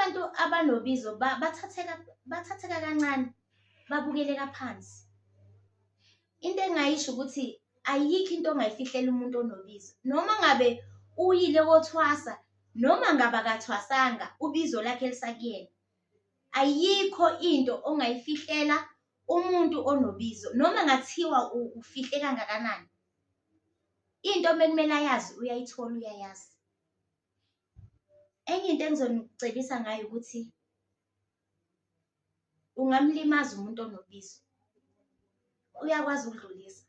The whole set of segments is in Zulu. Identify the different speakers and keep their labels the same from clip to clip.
Speaker 1: Abantu abanobizo bathatheka, bathatheka kancane, babukeleka phansi. Into engingayisho ukuthi ayikho into ongayifihlela umuntu onobizo, noma ngabe uyile kothwasa, noma ngabe akathwasanga, ubizo lakhe lisakuyena. Ayikho into ongayifihlela umuntu onobizo, noma ngathiwa ufihle kangakanani, into mekumele ayazi uyayithola uyayazi. Enye into engizonicebisa ngayo ukuthi ungamlimaza umuntu onobizo, uyakwazi ukudlulisa,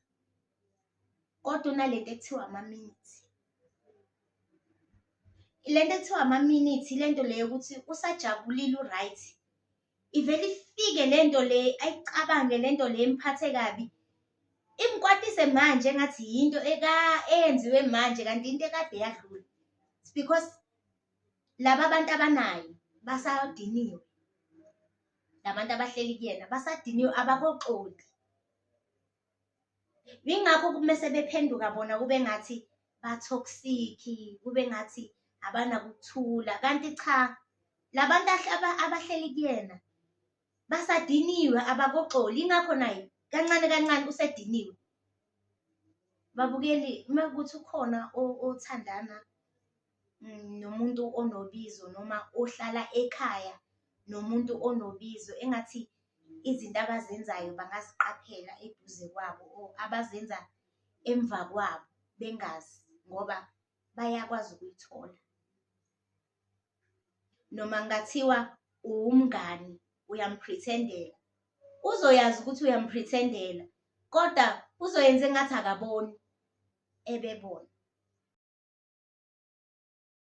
Speaker 1: kodwa unalento ekuthiwa amaminithi. Le nto ekuthiwa amaminithi ile nto le yokuthi usajabulile u-right, ivele ifike le nto le ayicabange le nto le imphathe kabi, imkwatise manje engathi yinto eyenziwe manje kanti into ekade yadlula. It's because laba bantu abanaye basadiniwe, la bantu abahleli kuyena basadiniwe abakoxoli. Yingakho mese bephenduka bona kube ngathi ba-toxic, kube ngathi abanakuthula kanti cha, la bantu abahleli kuyena basadiniwe abakoxoli, yingakho naye kancane kancane usediniwe. Babukeli, uma kuwukuthi ukhona othandana nomuntu onobizo noma ohlala ekhaya nomuntu onobizo engathi izinto abazenzayo bangaziqaphela eduze kwabo or abazenza emva kwabo bengazi ngoba bayakwazi ukuyithola. Noma kungathiwa uwumngani uyam-pretend-ela, uzoyazi ukuthi uyam-pretend-ela kodwa uzoyenza engathi akaboni ebebona.